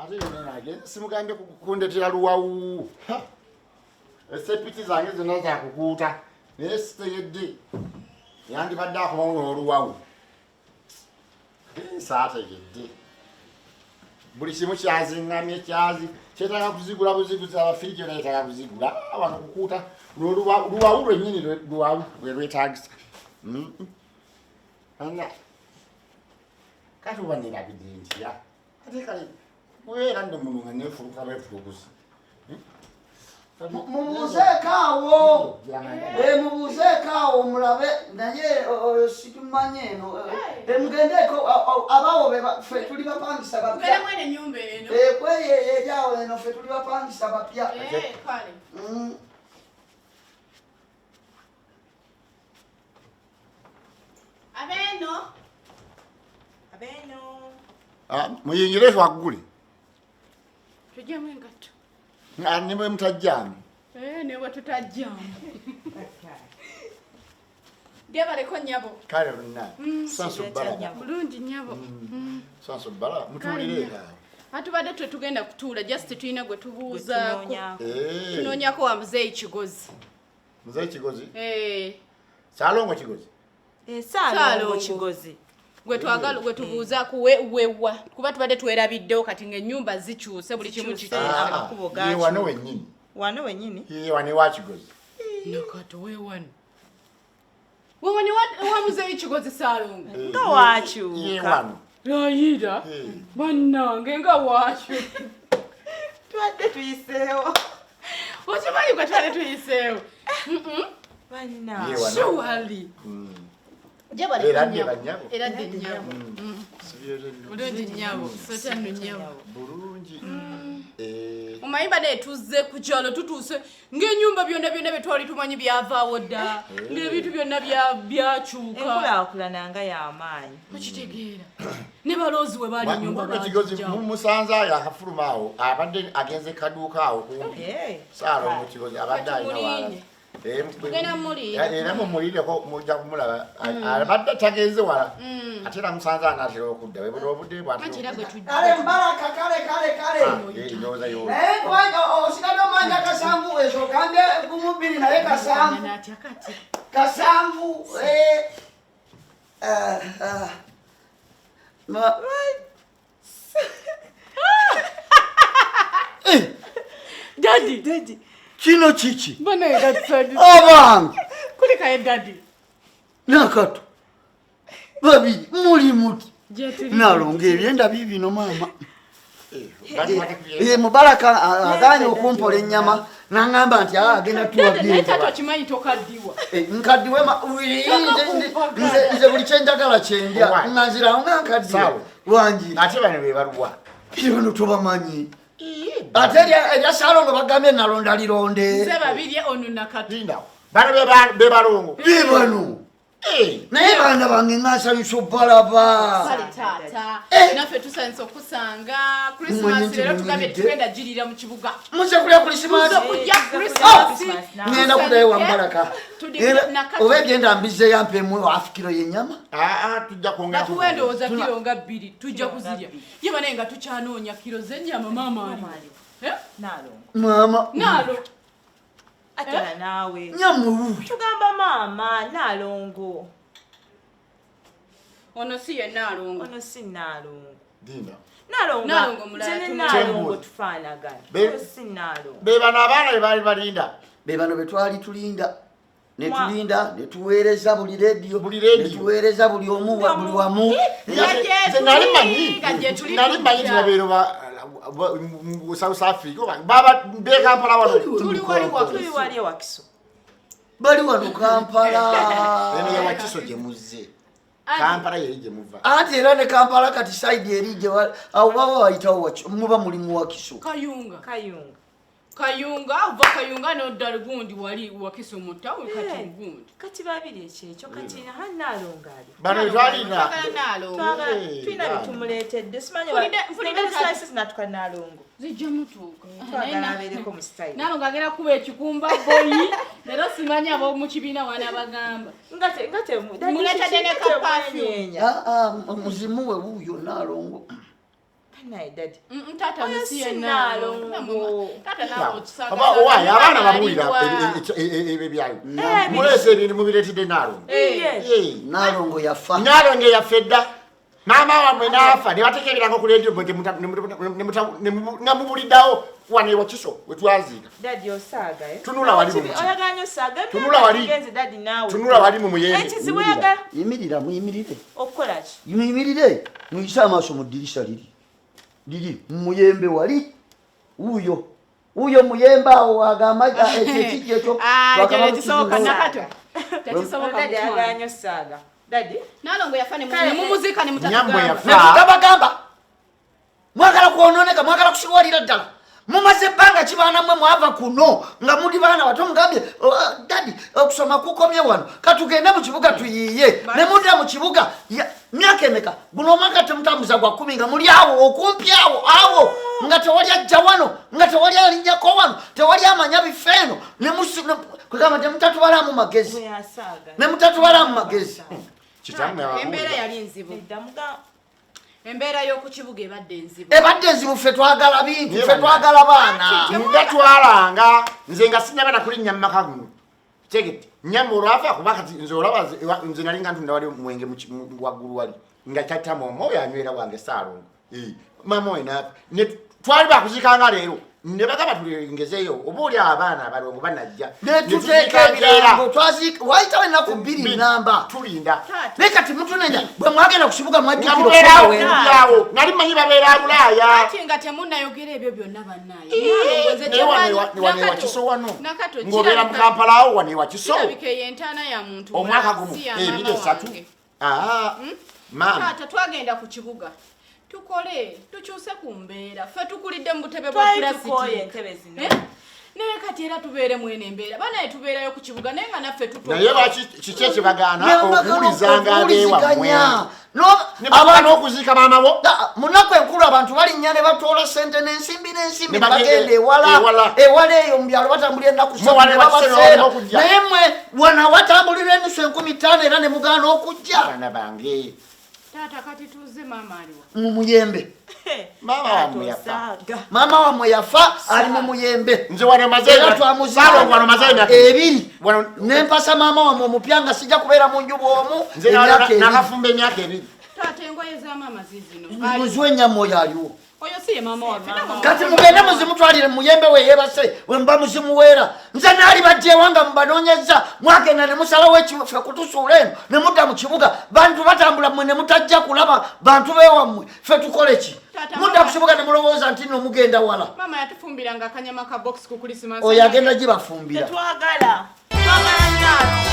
Ate yona nange simugambye kundetera luwawu. Esepiki zange zonna zakukuuta naye sitegedde yandibadde akomawo n'oluwawu. Saategedde buli kimu kyaziŋŋamye kyazi kyetaaga kuzigula buziguzi abafiriji yona yetaaga kuzigula ah, wano kukuuta luwawu lwennyini luwawu lwe lwetaagisa. Kati oba nerabidde ntya ate kale kubeera nno muno nga nefuluka befulukusi. Mubuuzeeko awo, eh, mubuuzeeko awo mulabe naye oyo situmanyi eno. Eh, mugendeeko abawo ffe tuli bapangisa bapya kweyo eri awo eno ffe tuli bapangisa bapya. Abeeno. Abeeno. Ah, muyingire twaggule. Tujjemu engatto. Ah, ne bwe mutajjaamu. Eh, ne bwe tutajjaamu. Gebaleko nnyabo. Kale luna. Sanso bala. Bulungi nnyabo. Sanso bala mutuulire. Atubadde twe tugenda kutuula just tulina gwe tubuuzaako. Eh. Tunoonyako wa Muzeeyi Kigozi. Muzeeyi Kigozi? Eh. Saalongo Kigozi? Eh, Saalongo Kigozi. Gwe twagala gwe tubuuzaako wewa kuba tubadde twerabiddewo kati ng'ennyumba zikyuse buli kimu kikyuse. Ah, Amakubo ye wano wennyini. Wano wennyini? Ye wano ewa Kigozi. Nakato we wano. Wewe wa Muzeeyi Kigozi Saalongo. Eh, Nga wakyuka. Ye wano. Layira. Eh. Bannange nga wakyuka. Tubadde tuyiseewo. Okimanyi gwe twali tuyiseewo. Bannange. Ye wano. Surely. Era dde bannyabo. Era dde nnyabo. Bulungi nnyabo. Sotya nno nnyabo. Bulungi. Eh. Omanyi badde tuzze ku kyalo tutuuse ng'ennyumba byonna byonna bye twali tumanyi byavaawo dda ng'ebintu byonna byakyuka. Enkulaakulana nga y'amaanyi. Okitegeera. Ne baloozi we baali ennyumba Mukono Kigozi baagijjawo. musanze ayo akafuluma awo abadde agenze kaduuka awo kumpi. Saalongo Kigozi abadde alina wala. Tugenda mumuliira. Era mumulireko mujja kumulaba. Abadde tagenze wala. Ate era musanze anaatera okudda. Bwe buno obudde Anti era gwe tujja. Kale Mbaraka, kale kale kale. Ndowooza y'oyo. Naye kubanga osigadde omanja kasanvu ezo ogambye gumu bbiri naye kasanvu. N'atya kati. Kasanvu. Eh, ah, ah. Daddy. Daddy. Kino kiki? Bana gatsadi. Abange. Kulikayo daddy. Nakato. Babiri muli muti. Gyetuli. Nalonga ebyenda bibino maama. Eh, Eh, Mubaraka agaanye okumpola ennyama n'aŋŋamba nti agenda tuwa Daddy, naye byenda. taata okimanyi tokaddiwa. Eh, nkaddiwe nze buli kyenjagala kyendya Why? nga nzirawo nga nkaddiwe Sawa. lwangi Ate bano be baluwa. bano tobamanyi ate erya Saalongo bagambye nalonda lironde Nze babirye ono Nakato. Linda. Bano be balongo. be bano naye baana bange nga nsanyusa obbalaba. Kale taata. Eh. Naffe tusanyusa okusanga Mmanyi Christmas nti leero tugambye munyumidde. tugenda girira mu kibuga. Muze kulya Krisimaasi. Tuze kulya Christmas. Ngenda kuddayo wa Mubaraka. Tudigire Nakato. Oba ebyenda mbizzeeyo ampeemu half kilo y'ennyama. Ah, tujja kwongera. Batuwe ndowooza kilo nga 2 tujja kuzirya. Ye banaye nga tukyanoonya kilo z'ennyama maama ali. Eh? Naalongo. Maama. Naalo. Atala naawe. Nyammwe wuuyo. Tugamba maama Naalongo. Ono si ye Naalongo. Ono si Naalongo. Dinda. Naalongo. Naalongo mulala Nze ne tumulaba. Naalongo tufaanagana. Ono si Naalongo. Be bano abaana be baali balinda. Be bano be twali tulinda. Ne tulinda, ne tuweereza buli rediyo. Buli rediyo. Ne tuweereza buli omu buli wamu. Nze nali manyi. Nga gye tuli Nali manyi tujja. nti babeera mu South Africa. Oba baba be Kampala wano. Tuli wali Wakiso. Tuli wali Wakiso. Bali wano Kampala. Eno ye Wakiso gye muzze. Kampala yeri gye muva. Anti era ne Kampala kati side eri gye awo baba bayitawo Wakiso, muba muli mu Wakiso. Kayunga. Kayunga. Kayunga, ova Kayunga n'odda gundi wali Wakiso mu town kati gundi. Kati babiri ekyekyo kati ha Naalongo ali. Bano twalina. Twagala Naalongo. Twagala Eh, tulina bana. bitumuleetedde. Simanyi Mpulidde taata. slices natuka Naalongo. Zijja mutuuka. Twagala abeereko mu style. Naalongo agenda kuba ekikumba boyi. Leero simanyi ab'omu kibiina wanaabagamba. Nga te nga te Muleetedde ne ka perfume. Ah, ah, muzimu we wuuyo Naalongo. Naye daddy. Taata Oyo nsi si yenaalongo. Nnaalongo. Taata naawe okisaaga. Oba owaaye abaana babuulira ebyo byayo muleese ebintu mubireetedde Naalongo. Iye. Nalongo yafa. Naalongo eyaffe dda, maama wammwe n'afa ne bateeka ebirango ku leediyo, nga mubuliddawo wano ewakiso wetwaziika. Daddy osaaga, eh? Tunula wali mu muti. Oyagala nnyo osaaga. Tunula wali. Genze daddy naawe. Tunula wali mu muyembe. Ekizibu oyagala Yimirira, muyimirire. okukola ki? Muyimirire, muyise amaaso mu ddirisa liri liri mu muyembe wali, wuuyo wuuyo muyembe awo agamba ekyo ekijja ekyo. Ah, ekyo twakaba tekisoboka tukizinga. nakato. Tekisoboka Daddy mukwano. ayagala nnyo osaaga. Daddy. Naalongo yafa ne Kale. mumuziika ne Nyammwe mutatugamba. yafa. Netutabagamba mwagala kwononeka, mwagala kusiwalira ddala. Mumaze ebbanga kibaana mmwe mwava kuno nga muli baana bato, mugambye, "Oh, daddy, okusoma kukomye wano, katugende mu kibuga tuyiiye." Ne mudda mu kibuga myaka emeka? Guno omwaka temutambuza gwa 10 nga muli awo okumpi awo awo, nga tewali ajja wano, nga tewali alinnyako wano, tewali amanya bifo eno. Kwegamba temutatubalamu magezi. Oyo asaaga. Ne mutatubalamu magezi. Kitammwe Embeera ababuulira. yali nzibu. Nedda muga. Embeera y'oku kibuga ebadde enzibu. Ebadde enzibu. Ffe twagala bintu, Naye ffe bannange. twagala baana. Nga twalanga nze nga sinnaba nakulinnya mu maka guno, tegete nyammwe olwafa, kuba kati nze olaba nze nali nga ntunda wali omwenge waggulu wali nga tattama omwoyo anywera wange Saalongo. Maama we naafa ne twali bakuziikanga leero, ne bagamba tulengezeeyo oba oli abaana abalongo banajja. Netuteeka ebirango, twaziika wayitawo ennaku 2 namba. Tulinda. Taata. Naye kati mutunenya, bwe mwagenda ku kibuga nga mwajjukira mubeerawo okukomawo. awo nali mmanyi babeera Bulaaya. Ati nga temunnayogera ebyo byonna bannaye. Naye wano ewakiso wano ng'obeera mu Kampala awo wano ewakiso. Kirabika eyo entaana ya muntu Omwaka mulala, gumu, si ya 2, maama 3. wange. Aa, maama. Taata, twagenda ku kibuga tukole tukyuse ku mbeera. Ffe tukulidde mu butebe bwa Twali tukooye pulasitiki. entebe zino. Eh? Naye kati era tubeere mwene embeera, banaye tubeerayo ku kibuga naye nga naffe tuto. Naye lwaki kiki ekibagaana okuwulizanga abeewammwe? Okuwuliziganya. Ne bagaana okuziika maama wo. Mu nnaku enkulu abantu balinnya ne batoola sente n'ensimbi n'ensimbi Ne ne bagenda bagenda ewala ewala. ewala eyo mu byalo, batambulira ennaku Mwe 3 wano ne ewakiso babaseera. ne okujja. Naye mmwe wano watambulira enusu 5000 era ne mugaana okujja. Baana bange. Taata, kati tuze, maama aliwa? Mu muyembe. Maama wammwe yafa. Osaaga. Maama wammwe yafa, ali mu muyembe. Nze wano maze Era twamuziika Saalongo wano maze emyaka 2. Wano- Nempasa maama wammwe omupya nga sijja kubeera mu nju bw'omu Nze emyaka 2. nakafumba emyaka 2. Taata, engoye za maama ziizino. Muziwe ennyama oyo aliwo. Oyo si ye maama waffe. Kati mugende muzimutwalire muyembe we yeebase, we muba muzimuweera. Nze naali bajja ewanga mubanoonyezza, mwagenda ne musalawo ffe kutusuula eno ne mudda mu kibuga. Bantu batambula, mmwe ne mutajja kulaba bantu beewammwe. Ffe tukole ki? Taata, Mudda mama- ku kibuga ne mulowooza nti nno mugenda wala. Maama yatufumbiranga akanyama ka box ku Christmas. Oyo agenda gibafumbira. Tetwagala. Twagala Naalongo.